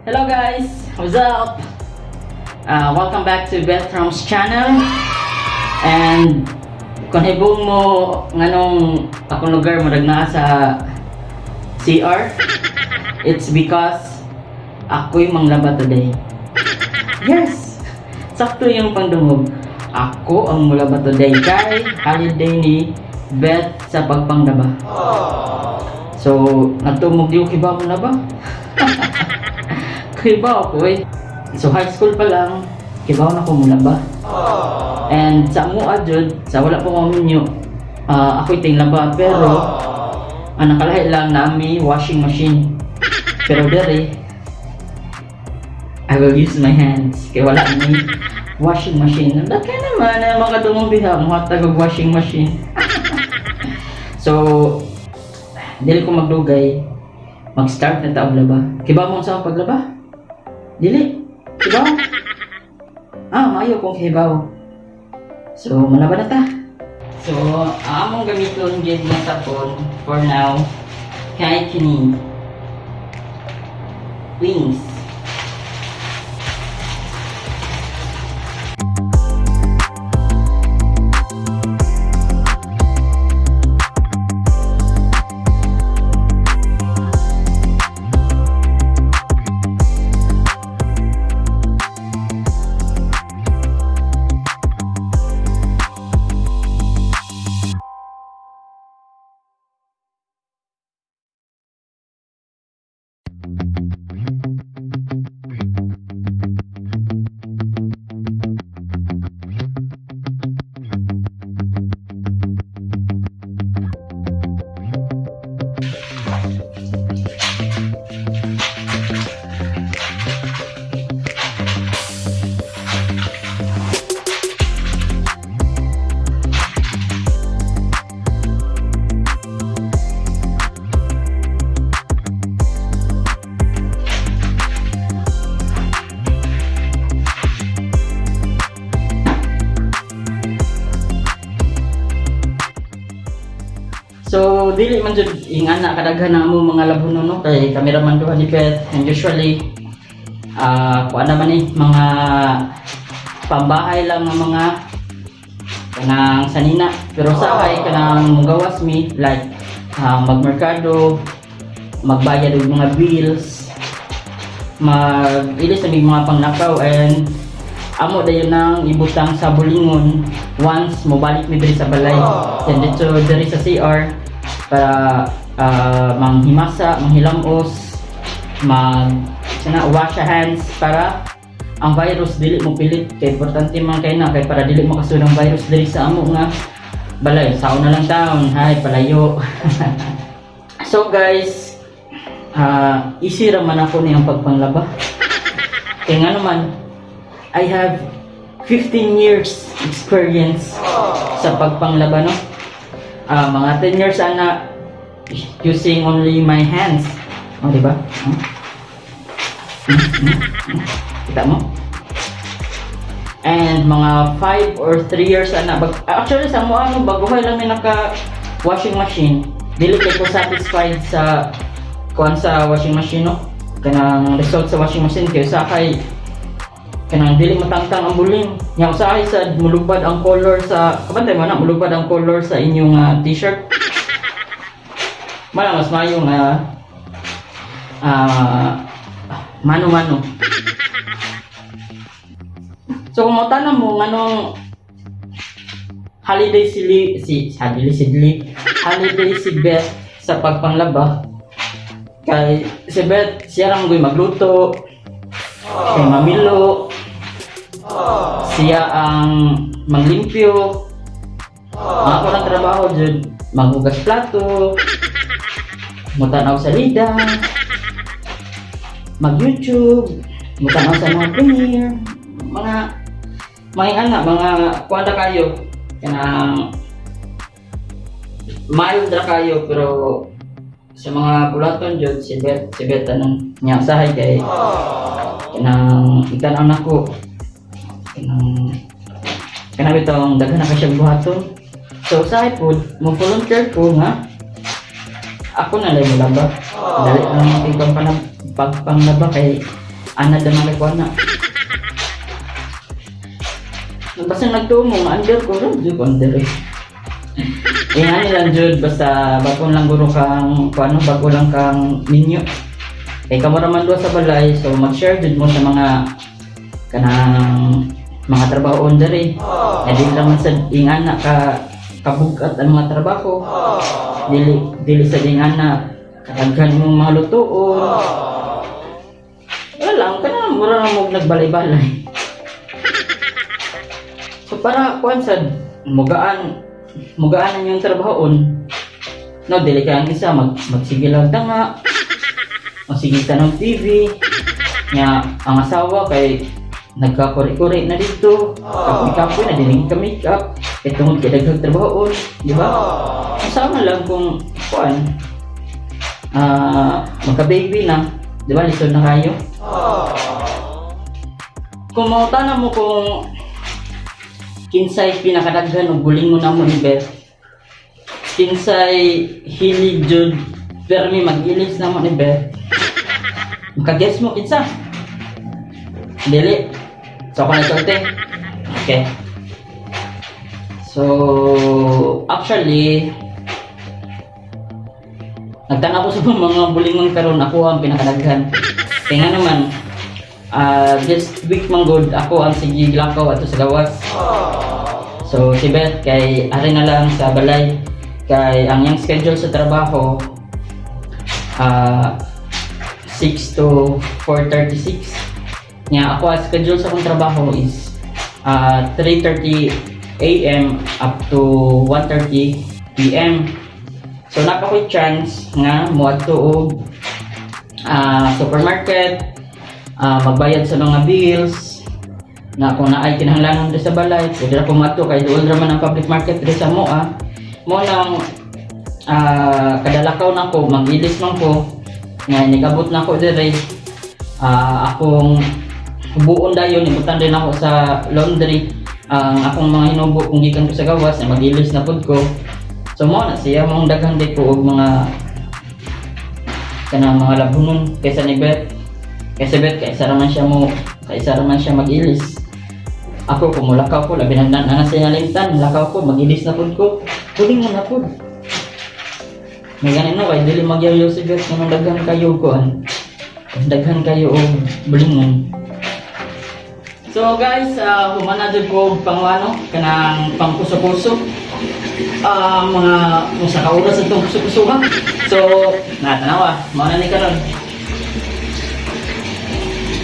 Hello guys! What's up? Welcome back to Beth Rom's channel. And kung hibong mo nganong akong lugar murag naa sa CR, it's because ako'y manglaba today. Yes! Sakto yung pangdungog. Ako ang mulaba today kay holiday ni Beth sa pagpanglaba. So, nagtumog di ko kibaw mo na ba? Kibaw ako eh. So, high school pa lang, kibaw na ko mulaba. And sa amo jud, sa wala pa ko minyo, ako'y tinglaba pero ang nakalahi lang nami washing machine. Pero dere, I will use my hands kay wala ni washing machine. Daghan naman ang mga kadungog diha mohatag og washing machine. So, dili ko magdugay, mag-start na ta og laba. Kibaw mo sa akong paglaba? Dili. Kibaw? Ah, maayo kung kibaw. So, malaba na ta. So, among gamiton gid nga sabon for now kay kini Wings. So, dili man jud ingana kadaghan na amo mga labhonon, no, kay cameraman duha ni Beth and usually kuan naman ni mga pambahay lang nga mga kanang sanina, pero sahay kanang mugawas mi like magmerkado, magbayad og mga bills, mag-ilis na mga panglakaw and amo dayon nang ibutang sa bulingon once mobalik mi diri sa balay. Then dito diri sa CR para manghimasa, manghilamos, mag sana wash your hands para ang virus dili mo pilit, kay importante man kay na kay para dili makasud ang virus diri sa amo nga balay. Sao na lang taon, hay palayo. So guys, easy ra man ako niyang pagpanglaba kay nga naman I have 15 years experience sa pagpanglaba, no? Mga 10 years ana using only my hands. Oh, di ba? Oh. Kita mo? And mga 5 or 3 years ana bag actually sa mo ano baguhay lang may naka washing machine. Dili kay ko satisfied sa kuan sa washing machine, no? Kanang result sa washing machine kay sa kay kanang dili matangtang ang buling. Nya usahay sa mulubad ang color sa kabantay mo na mulubad ang color sa inyong t-shirt. Mala mas maayo nga mano-mano. So kung motanaw mo nganong holiday si Lee, si holiday si Lee, holiday si Beth sa pagpanglaba kay si Beth siya ra man magluto, kay mamilo, siya ang manglimpyo. Ang ako lang trabaho jud maghugas plato, mutanaw sa lida, mag YouTube, mutanaw sa mga premiere, mga anak, mga kuan ra kayo, kanang mild ra kayo, pero sa mga bulaton jud si Beth anong nya usahay kay kanang itan-aw nako kanang kanang bitong daghan na kay siya buhaton. So usahay pud mo volunteer ko nga ako na lang mulaba. Dali lang ang pagpanglaba kay Anad naman kay kuana. Basta nagtuo mo, under ko, jud ko under eh. Eh, ano lang jud, basta bago lang guro kang, kung ano, bago lang kang minyo. Eh, kamo raman duha sa balay, so mag-share jud mo sa mga kanang mga trabaho on diri. Eh, dili lang man sa ingana ka kabugat ang mga trabaho. Dili dili sa ingana kadaghan mong mga lutuon. Wala lang, kanang mura na mo nagbalay-balay. So para kuan sad mugaan mugaan yung trabahoon. No, dili kay ang isa magsige lang tanga. Magsige ta ng TV. Nga ang asawa kay nagkakuri-kuri na dito. Kapoy-kapoy na dinig ka makeup. Kay tungod kay daghang trabahoon, di ba? Kasama lang kung kuan magka-baby na, di ba? Lisod na kayo. Kung mautana mo kung kinsay pinakadaghan og bulingon namo ni Beth, kinsay hilig jud permi mag-ilis namo ni Beth, makaguess mo kinsa? Dili. So ako na sulti. Okay. So actually, nagtanaw ko sa mga bulingon karon, ako ang pinakadaghan. Kaya nga naman, this week man gud ako ang sige lakaw ato sa gawas. So si Beth kay ari na lang sa balay kay ang iyang schedule sa trabaho 6 to 4:36. Nya ako ang schedule sa akong trabaho is 3:30 a.m. up to 1:30 p.m. So naa pa ko'y chance nga moadto og supermarket, magbayad sa mga bills, na kung naay kinahanglanon diri sa balay, pwede ra ko moadto kay duol ra man ang public market diri sa amoa. Mo nang kadalakaw na ko, mag-ilis man ko, nga nigabot na ko diri, akong hubuon dayon, ibutan din ako sa laundry ang akong mga hinubo kung gikan ko sa gawas, na mag-ilis na pud ko. So mo na siya mong daghan di ko og mga kanang mga labunon kaysa ni Beth. Kaysa Beth, kaysa raman siya mo, kaysa raman siya mag-ilis. Ako, kung mulakaw ko, labi na na, na siya nalimtan, lakaw ko, mag-ilis na pud ko. Kuling mo na pud. May ganin no, kay dili magyayo si Beth, nga daghan kayo kuan. Daghan kayo og bulingon. So guys, humana jud ko og pangwano, kanang pangpuso-puso. Mga kung sa kauras itong puso-puso ha. So, natanawa, mao na ni karon.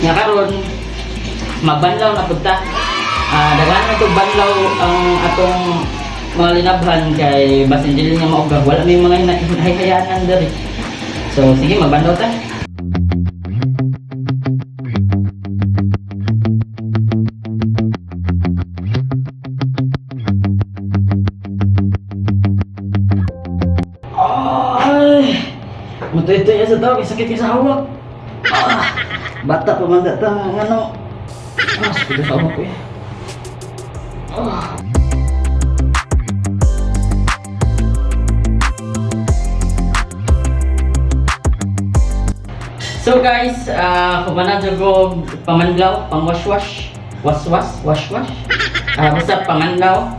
Nga karon magbanlaw na pud ta. Daghan na itong banlaw ang atong mga linabhan kay basin dili nga maugag wala may mga hinahayaan diri. So sige, magbanlaw ta. Ay, mutoy-toy sa tao, kay sakit kay sa hawak. Ah, bata pa man ta ngano. Ah, sakit sa hawak ko eh. Ah. So guys, kumana jud ko pamanlaw, pangwashwash, waswas, washwash. Basta pamanlaw.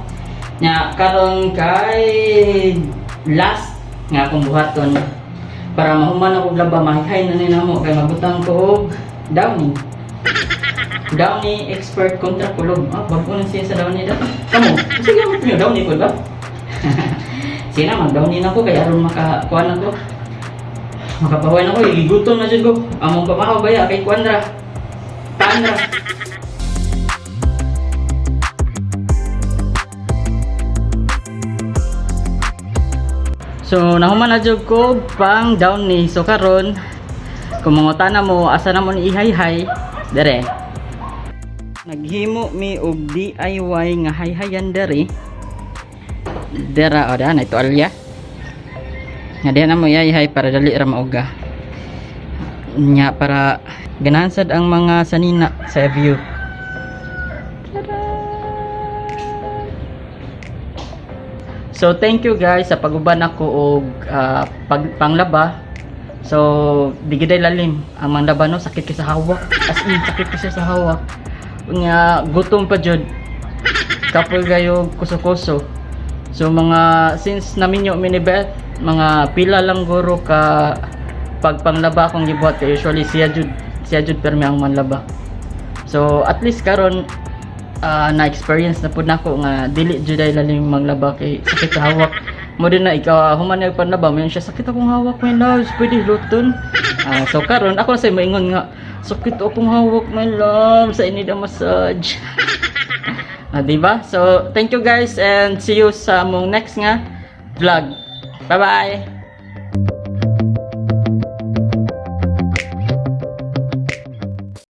Nya karon kay last nga akong buhaton para mahuman ako og laba, mahihay na ni namo kay magbutang ko og Downy. Downy expert kontra kulob. Ah, bago na siya sa Downy daw. Kamo, sige mo niyo Downy po ba? Sige na, mag Downy na ko kay aron makakuan ako. Makapahuway na ko, gigutom na jud ko. Among pamahaw baya kay kuan ra. Pan ra. So nahuman na jud ko pang Downy. So karon kung mangutana mo asa na mo ni ihayhay dere. Naghimo mi og DIY nga hayhayan dere. Dera o da na ito alya. Nga diha na mo ihayhay para dali ra mauga. Nya para ganahan sad ang mga sanina sa view. Tada! So thank you guys sa pag-uban ako og panglaba. So di gid lalim ang manglaba, no? Sakit kay sa hawak, as in sakit kasi sa hawak. Unya gutom pa jud, kapoy kayo, kuso-kuso. So mga since naminyo mi ni Beth, mga pila lang guro ka pagpanglaba akong gibuhat kay usually siya jud permi ang manlaba. So at least karon na-experience na pud nako nga dili jud ay lalim maglaba kay sakit sa hawak. Mao din na ikaw, human niya panlaba mo siya, "Sakit akong hawak, my loves, pwede luton?" So karon ako na say maingon nga, "Sakit akong hawak, my loves, I need a massage." Di ba? So thank you guys and see you sa among next nga vlog. Bye bye.